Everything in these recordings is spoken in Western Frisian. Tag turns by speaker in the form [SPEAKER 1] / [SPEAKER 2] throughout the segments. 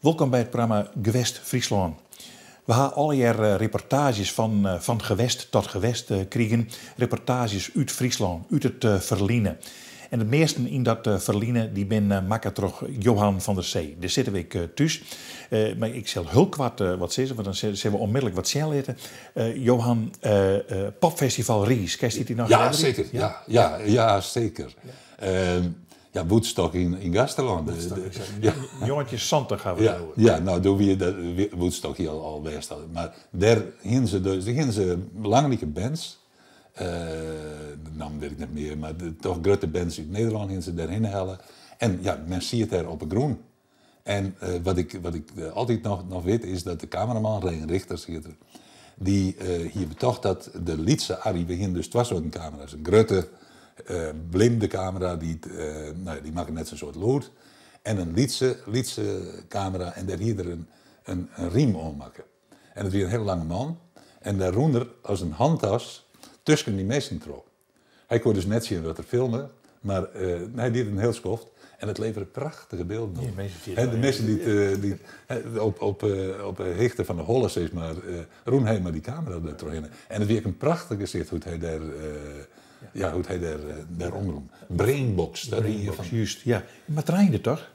[SPEAKER 1] Wolkom by it programma Gewest Fryslân. We ha allegear reportaazjes fan Van Gewest tot Gewest krigen, reportaazjes út Fryslân, út it ferline. En de measten yn dat ferline dy binne makke troch Johan van der Zee. Dêr sitte we ek thús. Mar ik sil hiel koart wat sizze, want dan sille we onmiddellik wat sjen litte. Johan, Popfestival Riis, kinst dy noch
[SPEAKER 2] Ja, seker. Ja, ja, ja, seker. Ja, Woodstock yn Gaasterlân.
[SPEAKER 1] Ja. 1970 hawwe we it oer.
[SPEAKER 2] Ja, no, doe wie dat Woodstock hiel al west. Mar dêr hiene se dus, dêr hiene se belangrike bands. De nammen wit ik net mear, mar toch grutte bands út Nederlân hiene se dêrhinne helle. En ja, men siet dêr op 'e grûn. En wat ik, wat ik altyd noch wit is dat de kameraman, Reen Richter siet der, dy hie betocht dat de lytse Arri, we hiene dus twa soarten kamera's, in grutte blinde kamera, dy't, no ja, dy makke net sa'n soad lûd, en in lytse, lytse kamera en dêr hie er in, in rym oan makke. En it wie in hiele lange man en dêr rûn er as in hantas tusken dy minsken troch. Hy koe dus net sjen wat er filme, mar hy die it in hiel skoft en it levere prachtige bylden op. De minsken dy't op 'e hichte fan de holle sis mar, rûn hy mei dy kamera der trochhinne. En it wie ek in prachtich gesicht hoe't hy dêr, ja, hoe't hy dêr, dêr omrûn. Brainbox, dat wie ien fan.
[SPEAKER 1] Júst, ja. Mar it reinde toch?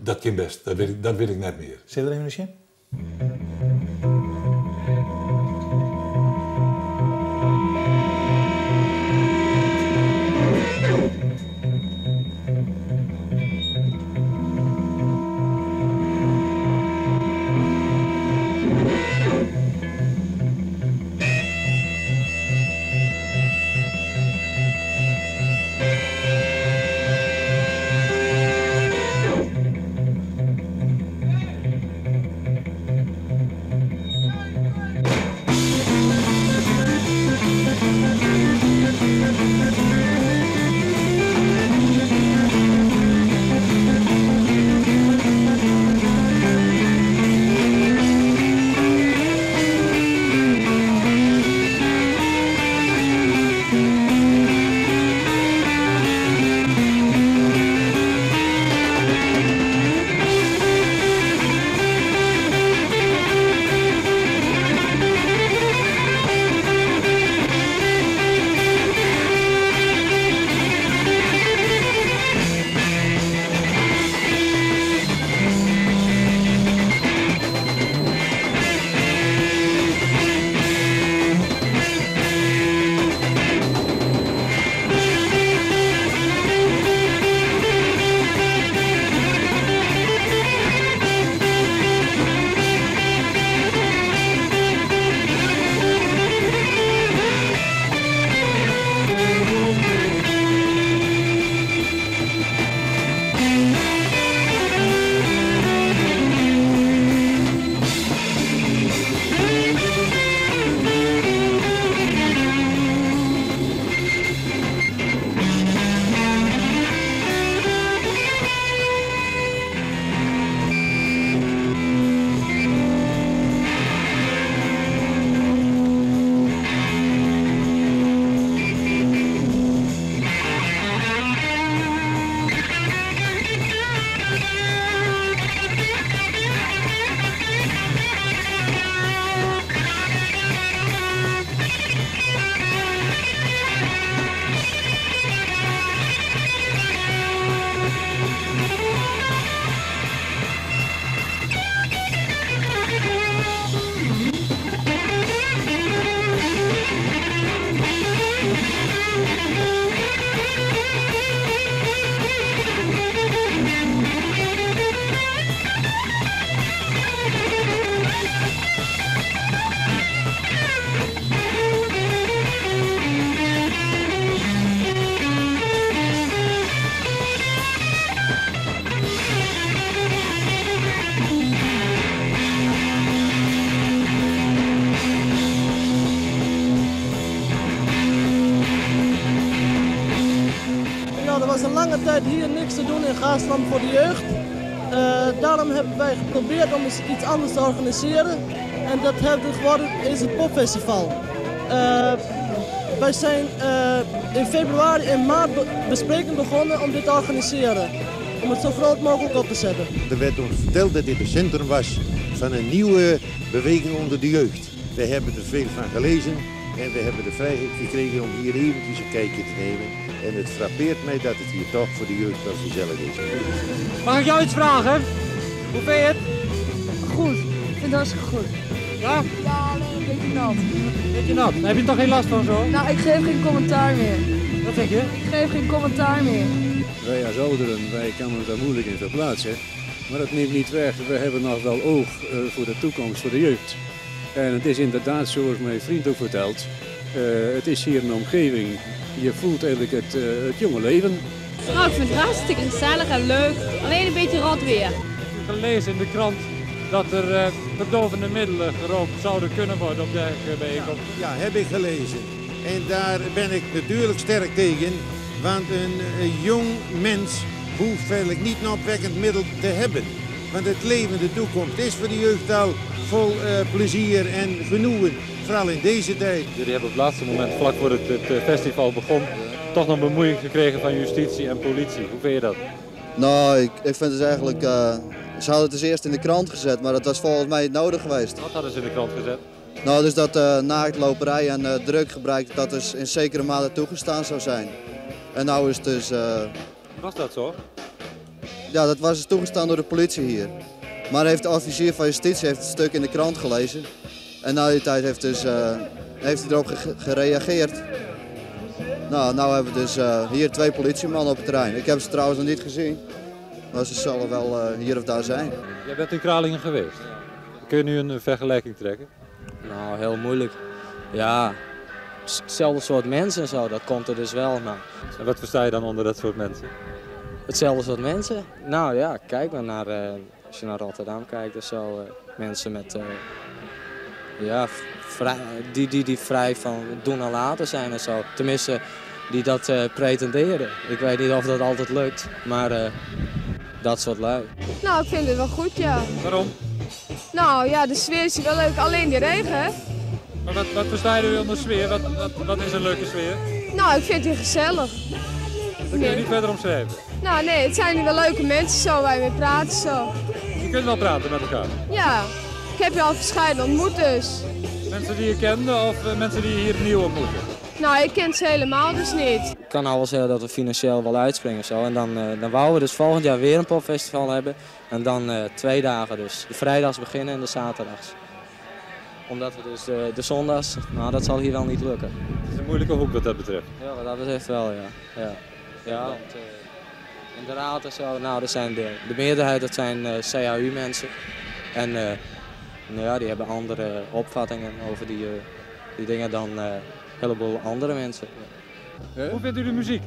[SPEAKER 2] Dat kin bêst, dat wit ik net mear.
[SPEAKER 1] Sille we der even nei sjen?
[SPEAKER 3] Nou, er was een lange tijd hier niks te doen in Gaasterlân voor de jeugd. Daarom hebben wij geprobeerd om eens iets anders te organiseren. En dat hebben geworden is het popfestival. Wij zijn in februari en maart bespreking begonnen om dit te organiseren. Om het zo groot mogelijk op te zetten.
[SPEAKER 4] Er werd ons verteld dat dit het centrum was van een nieuwe beweging onder de jeugd. Wij hebben er veel van gelezen en we hebben de vrijheid gekregen om hier eventjes een kijkje te nemen. En het frappeert mij dat het hier toch voor de jeugd wel gezellig is.
[SPEAKER 5] Mag ik jou iets vragen? Hoe vind je het?
[SPEAKER 6] Goed. Ik vind het hartstikke goed.
[SPEAKER 5] Ja?
[SPEAKER 6] Ja, alleen een beetje nat.
[SPEAKER 5] Beetje nat. Daar heb je toch geen last van zo?
[SPEAKER 6] Nou, ik geef geen commentaar meer.
[SPEAKER 5] Wat zeg je?
[SPEAKER 6] Ik geef geen commentaar meer.
[SPEAKER 7] Wij als ouderen, wij kunnen ons daar moeilijk in verplaatsen. Maar dat neemt niet weg, we hebben nog wel oog voor de toekomst, voor de jeugd. En het is inderdaad, zoals mijn vriend ook vertelt, het is hier een omgeving. Je voelt eigenlijk het jonge leven.
[SPEAKER 8] Nou, ik vind het hartstikke gezellig en leuk. Alleen een beetje rot weer.
[SPEAKER 5] Ik heb gelezen in de krant dat er verdovende middelen gerookt zouden kunnen worden op dergelijke bijeenkomsten.
[SPEAKER 4] Ja, heb ik gelezen. En daar ben ik natuurlijk sterk tegen. Want een jong mens hoeft feitelijk niet een opwekkend middel te hebben. Want het leven, de toekomst is voor de jeugd al vol plezier en genoegen. Vooral in deze tijd.
[SPEAKER 5] Jullie hebben op het laatste moment, vlak voor het festival begon, toch nog bemoeiing gekregen van justitie en politie. Hoe vind je dat?
[SPEAKER 9] Nou, ik vind het dus eigenlijk... Ze hadden het dus eerst in de krant gezet, maar dat was volgens mij niet nodig geweest.
[SPEAKER 5] Wat hadden ze in de krant gezet?
[SPEAKER 9] Nou, dus dat naaktloperij en druggebruik, dat dus in zekere mate toegestaan zou zijn. En nou is het dus...
[SPEAKER 5] Was dat zo?
[SPEAKER 9] Ja, dat was dus toegestaan door de politie hier. Maar heeft de officier van justitie heeft het stuk in de krant gelezen. En na die tijd heeft, dus, heeft hij erop gereageerd. Nou, nou hebben we dus hier 2 politiemannen op het terrein. Ik heb ze trouwens nog niet gezien. Maar ze zullen wel hier of daar zijn.
[SPEAKER 5] Jij bent in Kralingen geweest. Kun je nu een vergelijking trekken?
[SPEAKER 10] Nou, heel moeilijk. Ja, hetzelfde soort mensen en zo, dat komt er dus wel. Maar...
[SPEAKER 5] En wat versta je dan onder dat soort mensen?
[SPEAKER 10] Hetzelfde soort mensen? Nou ja, kijk maar naar, als je naar Rotterdam kijkt of zo. Mensen met, ja, vrij, die vrij van doen en laten zijn en zo. Tenminste, die dat pretenderen. Ik weet niet of dat altijd lukt, maar dat soort lui.
[SPEAKER 8] Nou, ik vind het wel goed, ja.
[SPEAKER 5] Waarom?
[SPEAKER 8] Nou ja, de sfeer is wel leuk, alleen die regen, hè.
[SPEAKER 5] Maar wat versta je onder sfeer? Wat is een leuke sfeer?
[SPEAKER 8] Nou, ik vind het gezellig.
[SPEAKER 5] Dat kun je niet verder omschrijven?
[SPEAKER 8] Nou nee, het zijn wel leuke mensen zo, waar je mee praat zo.
[SPEAKER 5] Je kunt wel praten met elkaar?
[SPEAKER 8] Ja, ik heb je al verschillende ontmoet dus.
[SPEAKER 5] Mensen die je kende of mensen die je hier nieuw ontmoeten?
[SPEAKER 8] Nou, ik ken ze helemaal dus niet.
[SPEAKER 10] Ik kan al wel zeggen dat we financieel wel uitspringen of zo. En dan wouden we dus volgend jaar weer een popfestival hebben. En dan 2 dagen dus. De vrijdags beginnen en de zaterdags. Omdat we dus de zondags, nou dat zal hier wel niet lukken.
[SPEAKER 5] Het is een moeilijke hoek wat dat betreft.
[SPEAKER 10] Ja, wat dat betreft wel, ja. Ja, ja, want in de raad en zo, nou dat zijn de meerderheid, dat zijn CHU-mensen. En nou ja, die hebben andere opvattingen over die dingen dan een heleboel andere mensen.
[SPEAKER 5] Ja. Hoe vindt u de muziek?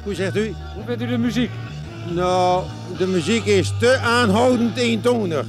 [SPEAKER 4] Hoe zegt u?
[SPEAKER 5] Hoe vindt u de muziek?
[SPEAKER 4] Nou, de muziek is te aanhoudend eentonig.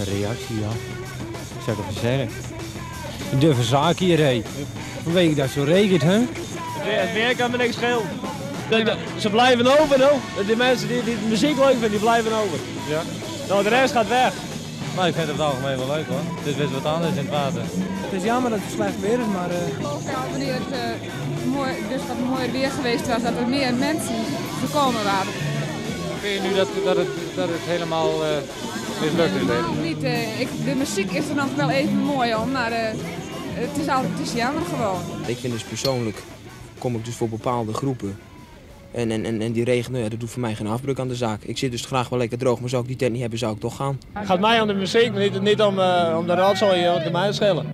[SPEAKER 11] Reactie, ja. Wat zou ik ervan zeggen? Een duffe zaak hier, hé. Vanwege dat het zo regent, hè?
[SPEAKER 3] Het weer kan me niks schelen. Ze blijven over, hoor. De mensen die de muziek leuk vinden, die blijven over.
[SPEAKER 5] Ja.
[SPEAKER 3] Nou, de rest gaat weg.
[SPEAKER 5] Maar ik vind het over het algemeen wel leuk hoor. Het is best wat anders in het water.
[SPEAKER 12] Het is jammer dat het slecht weer is, maar...
[SPEAKER 6] Ik geloof wel, wanneer het mooi, dus wat mooier weer geweest was, dat er meer mensen gekomen waren.
[SPEAKER 5] Vind je nu dat het helemaal mislukt is?
[SPEAKER 6] Helemaal niet. De muziek is er nog wel even mooi om, maar het is jammer gewoon.
[SPEAKER 13] Ik vind dus persoonlijk, kom ik dus voor bepaalde groepen. En die regen, dat doet voor mij geen afbreuk aan de zaak. Ik zit dus graag wel lekker droog, maar zou ik die tent niet hebben, zou ik toch gaan.
[SPEAKER 3] Het gaat mij om de muziek, maar niet om de rotzooi, want het kan mij schelen.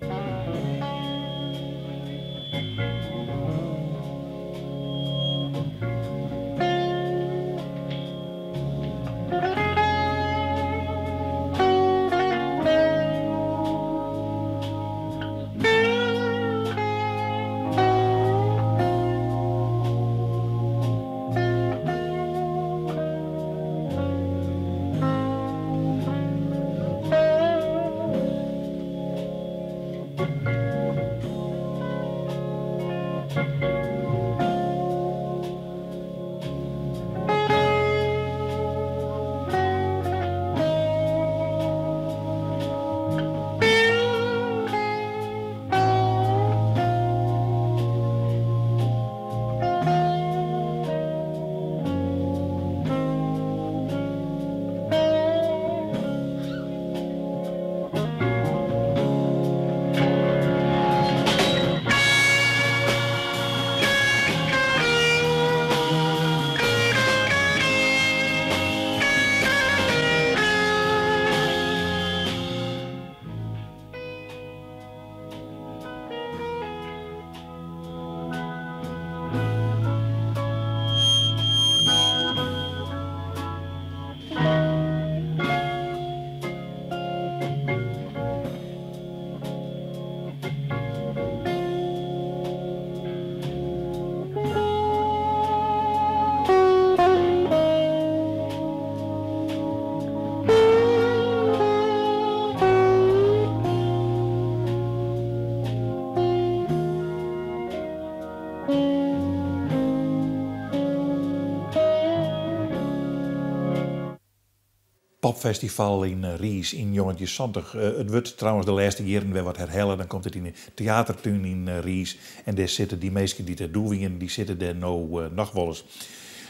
[SPEAKER 1] Popfestival in Riis in 1970. Het wordt trouwens de laatste jaren weer wat herhalen. Dan komt het in de theatertuin in Riis. En daar zitten die meesten die er doen, die zitten daar nou nog wel eens.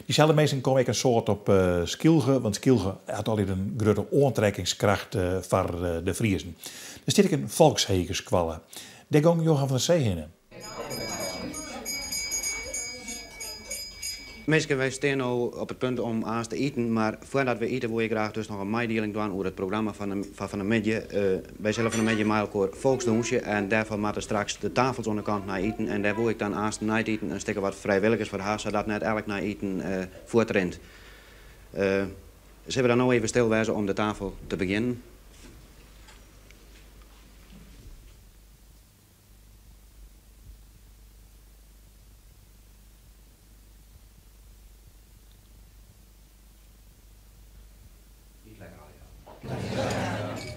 [SPEAKER 1] Diezelfde meesten komen ik een soort op Skylge, want Skylge had altijd een grote aantrekkingskracht voor de Friesen. Er zit ik een volkshegerskwallen. Daar ging Johan van der Zee heen.
[SPEAKER 14] Mensen, wij staan nu op het punt om aas te eten, maar voordat we eten wil ik graag dus nog een mededeling doen over het programma van de middag. Wij zullen van de middag met elkaar volksdoensje en daarvan moeten straks de tafels aan de kant naar eten. En daar wil ik dan aas na het eten een stukje wat vrijwilligers voor haar, zodat net elk na eten voortrent. Zullen we dan nou even stilwijzen om de tafel te beginnen?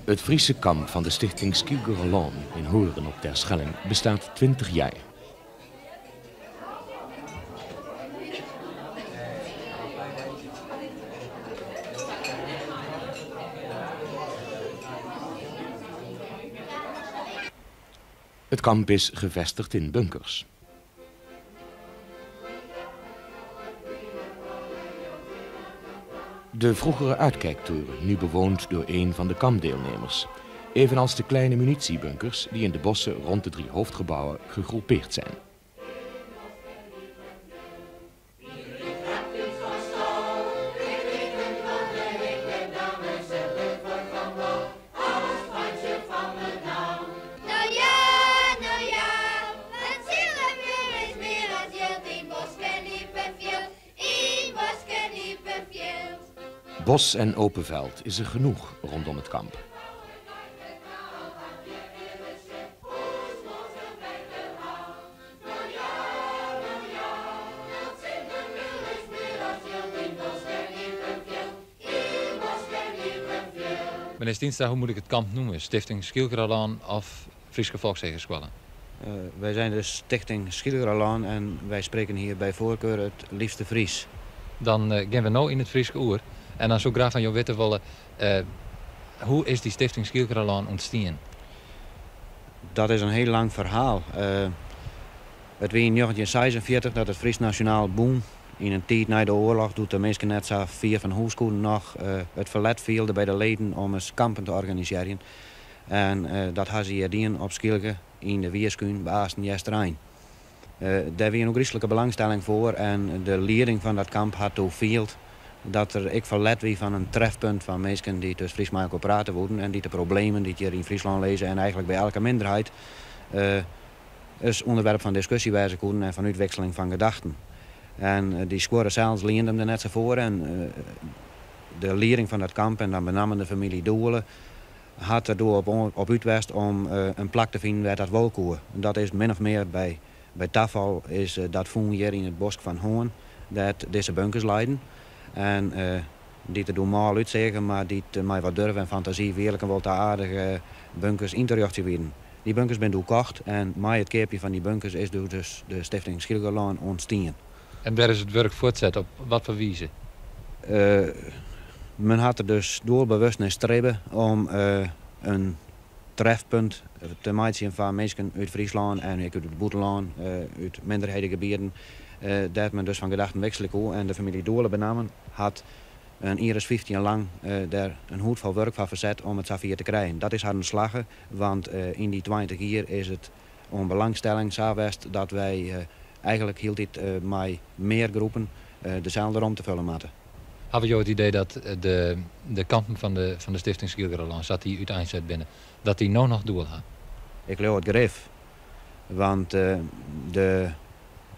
[SPEAKER 15] Het Friese kamp van de stichting Skylgerlân in Hoorn op Terschelling bestaat 20 jaar. Het kamp is gevestigd in bunkers. De vroegere uitkijktoren, nu bewoond door een van de kampdeelnemers. Evenals de kleine munitiebunkers die in de bossen rond de 3 hoofdgebouwen gegroepeerd zijn. Bos en open veld is er genoeg rondom het kamp.
[SPEAKER 5] Meneer Stienstra, hoe moet ik het kamp noemen? Stichting Schylgeralân of Fryske Folkshegeskoalle?
[SPEAKER 14] Wij zijn de Stichting Schylgeralân en wij spreken hier bij voorkeur het liefste Fries.
[SPEAKER 5] Dan gean we no yn it Frysk oer. En dan soe ik graach fan jo witte wolle, hoe is dy Stichting Schylgeralân ûntstien?
[SPEAKER 14] Dat is in hiel lang ferhaal. It wie yn 1946 dat it Frysk Nasjonaal Bûn, yn in tiid nei de oarloch doe't de minsken net sa fier fan hûs koenen noch, it ferlet fielde by de leden om ris kampen te organisearjen. En dat ha se hjir dien op Skylge yn de Wierskún beasten Easterein. Dêr wie in ôfgryslike belangstelling foar en de lieding fan dat kamp hat doe field dat der ek ferlet wie fan in trefpunt fan minsken dy't dus Frysk mei elkoar prate woeden en dy't de problemen dy't hjir yn Fryslân lizze en eigentlik by elke minderheid ris ûnderwerp fan diskusje wêze koenen en fan útwikseling fan gedachten. En dy skuorre sels liende him der net sa foar en de lieding fan dat kamp en dan benammen de famylje Doele hat der doe op út west om in plak te finen wêr't dat wol koe. Dat is min of mear by tafal is dat fûn hjir yn it bosk fan Hoorn, dêr't dizze bunkers leiden en dy't der doe mâl útseagen, mar dy't mei wat durf en fantasy wierliken wol ta aardige bunkers yn te rjochtsjen wienen. Dy bunkers binne doe kocht en mei it keapjen fan dy bunkers is doe dus de Stifting Schylgerlân ûntstien.
[SPEAKER 5] En wêr is it wurk fuortset, op wat foar wize?
[SPEAKER 14] Men hat der dus doelbewust nei stribbe om in trefpunt te meitsjen foar minsken út Fryslân en ek út it bûtenlân, út minderhedegebieten, dêr't men dus fan gedachten wikselje koe. En de famylje Doele benammen hat in jier as 15 lang dêr in hûd fol wurk foar ferset om it safier te krijen. Dat is harren slagge, want yn dy 20 jier is it oan belangstelling sa west dat wy eigenlik hieltyd mei mear groepen deselde romte fulle moatte.
[SPEAKER 5] Hawwe jo it idee dat de kampen fan de Stifting Schylgeralân, sa't dy úteinset binne, dat dy no noch doel ha?
[SPEAKER 14] Ik leau it grif, want de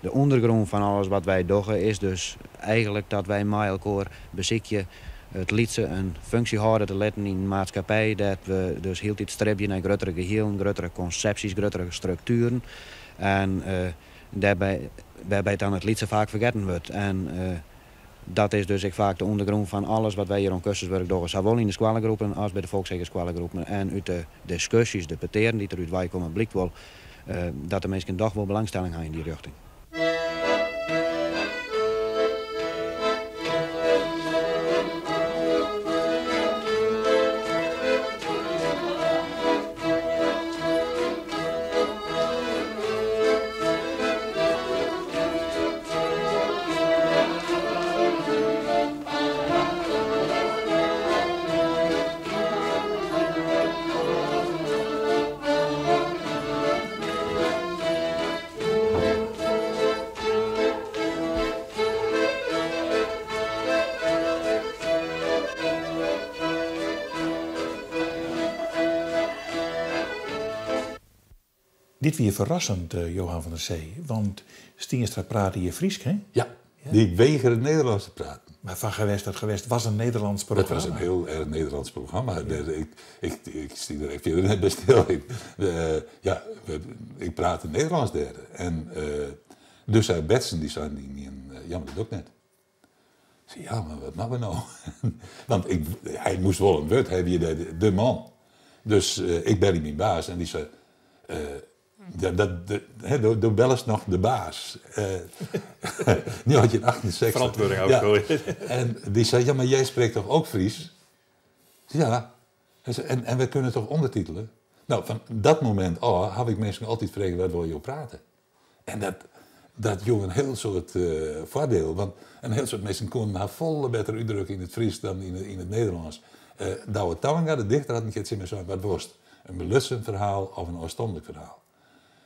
[SPEAKER 14] ûndergrûn fan alles wat wy dogge is dus eigenlik dat wy mei elkoar besykje it lytse in funksje hâlde te litten yn in maatskippij dêr't we dus hieltyd stribje nei gruttere gehielen, gruttere konsepsjes, gruttere struktueren en dêrby wêrby't dan it lytse faak fergetten wurdt. En dat is dus ek faak de ûndergrûn fan alles wat wy hjir oan kursuswurk dogge, sawol yn de skoallegroepen as by de folkshegeskoallegroepen. En út de diskusjes, de petearen dy't derút weikomme, blykt wol dat de minsken dochs wol belangstelling ha yn dy rjochting.
[SPEAKER 1] Dit wie ferrassend, Johan van der Zee, want Stienstra prate hjir Frysk, hè?
[SPEAKER 2] Ja, dy wegere Nederlânsk te praten.
[SPEAKER 1] Mar Van Gewest tot Gewest was in Nederlands
[SPEAKER 2] Dat was
[SPEAKER 1] programma.
[SPEAKER 2] in hiel erch Nederlânsk programma. Ik, ik stie der ek fierder net by stil. Ik, ja, ik prate Nederlânsk dêr. En dus sei Betsen, dy sei ynienen, ja, mar dat doch ik net. Ik sei, ja, mar wat moatte we no? Want ik, hy moast wol oan it wurd, hy wie dêr de man. Dus ik belle myn baas en dy sei, dat, do bellest noch de baas. 1968.
[SPEAKER 1] Ferantwurding
[SPEAKER 2] Ja.
[SPEAKER 1] ôfgoaie.
[SPEAKER 2] En dy sei, ja, maar jij spreekt toch ook Fries? Ja. Hy sei, en we kunnen toch ondertitelen? No, fan dat momint ôf haw ik minsken altyd frege, wat wolle jo prate? En dat, dat joech in hiel soad foardiel, want in hiel soad minsken koenen har folle better útdrukke yn it Frysk dan yn it Nederlânsk. Douwe Tamminga, de dichter, hat in kear tsjin my sein, wat wolst? In belutsen ferhaal of in ôfstanlik ferhaal?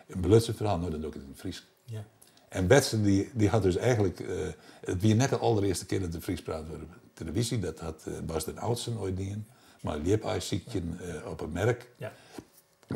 [SPEAKER 2] In belutsen ferhaal, no dan doch ik it yn it Frysk. En Betsen dy, dy hat dus eigenlik, it wie net de alderearste kear dat der Frysk praat wurde op televyzje, dat hat Bas den Oudsten oait dien, mei ljipaaisykjen op 'e merk.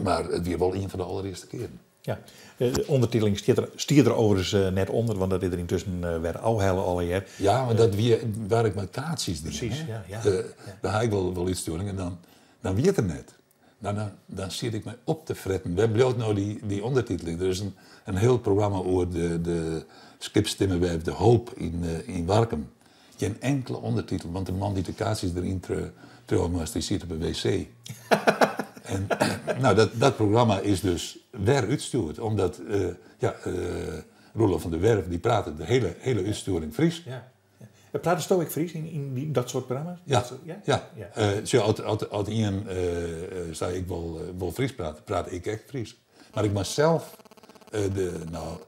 [SPEAKER 2] Mar it wie wol ien fan de alderearste kearen.
[SPEAKER 1] Ja, de ûndertiteling stiet der, stie der oerigens net ûnder, want dat is der yntusken wer ôfhelle allegear.
[SPEAKER 2] Ja, mar dat wie waar ik mei kaartsjes dien.
[SPEAKER 1] Presys, ja, ja.
[SPEAKER 2] Dêr ha ik wol útstjoering en dan, dan wie it der net. Dan, dan, dan siet ik my op te fretten. Wêr bliuwt no dy, dy ûndertiteling? Der is in hiel programma oer de skipstimmerwerf De Hoop yn Warkum. Gjin inkele ûndertitel, want de man dy't de kaartsjes deryn Trouwe moast, dy siet op de WC. en nou, dat, dat programma is dus wer útstjoerd, omdat ja, Roelof van der Werf die praatte de hele, hele útstjoering Frysk.
[SPEAKER 1] Ja. Ja. Praatsto ek Frysk yn dy, dat soart programma's?
[SPEAKER 2] Ja,
[SPEAKER 1] ja.
[SPEAKER 2] ja. ja. Uh, as, as, as ien uh, sei ik wol, wol Frysk prate, praat ik ek Frysk. Mar ik moast sels de, nou,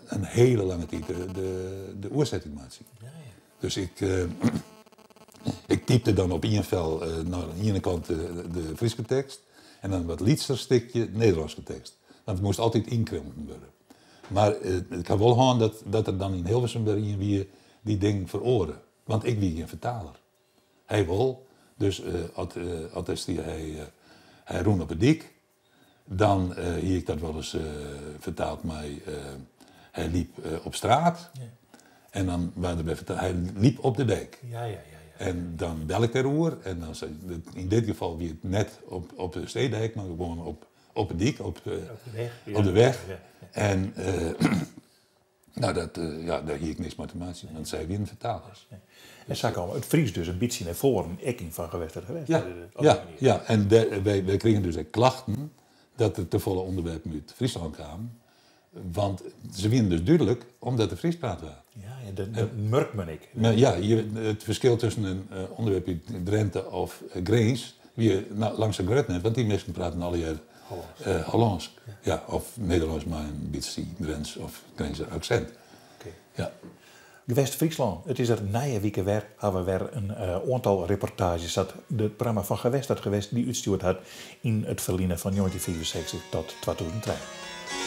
[SPEAKER 2] in hiele lange tiid de, de, de oersetting meitsje.
[SPEAKER 1] Ja, ja.
[SPEAKER 2] Dus ik, ik typte dan op ien fel nou, oan de iene kant de, de Fryske tekst en dan wat lytser stikje Nederlânske tekst. Want it moast altyd ynkrimpen wurde. Mar ik ha wol hân dat, dat der dan yn Hilversum wer ien wie dy't dingen feroare. Want ik wie gjin fertaler. Hy wol. Dus as, as der stie hy, hy rûn op 'e dyk, dan hie ik dat wolris fertaald mei hy liep op straat.
[SPEAKER 1] Ja.
[SPEAKER 2] En dan waard der wer fertaald, hy liep op de dijk.
[SPEAKER 1] Ja, ja, ja, ja.
[SPEAKER 2] En dan bel ik dêroer en dan sei yn dit gefal wie it net op, op de Steedijk, mar gewoan op, op 'e dyk, op,
[SPEAKER 1] op de weg.
[SPEAKER 2] Op de weg. Ja, ja. En nou, dat, ja, dêr hie ik niks mei te meitsjen, want sy wienen fertalers.
[SPEAKER 1] En sa kaam it Frysk dus in bytsje nei foaren, ek yn Van Gewest tot Gewest.
[SPEAKER 2] Ja, ja, ja. en dêr, wy, wy krigen dus ek klachten dat der tefolle ûnderwerpen út Fryslân kamen. Want se wienen dus dúdlik omdat der Frysk praat waard.
[SPEAKER 1] Ja, ja, dat, dat merkt men ek.
[SPEAKER 2] Ja, it ferskil tusken in ûnderwerp út Drinte of Grins wie nou, lang sa grut net, want dy minsken praten allegear Hollânsk. Hollânsk. Ja. Of Nederlânsk mei in bytsje Drents of Grinzer aksint.
[SPEAKER 1] Oké.
[SPEAKER 2] Ja.
[SPEAKER 1] Gewest Fryslân, it is der nije wike wer, ha we wer in oantal reportaazjes dat it programma Fan Gewest tot Gewest dy útstjoerd hat yn it ferline fan 1965 tot 2003.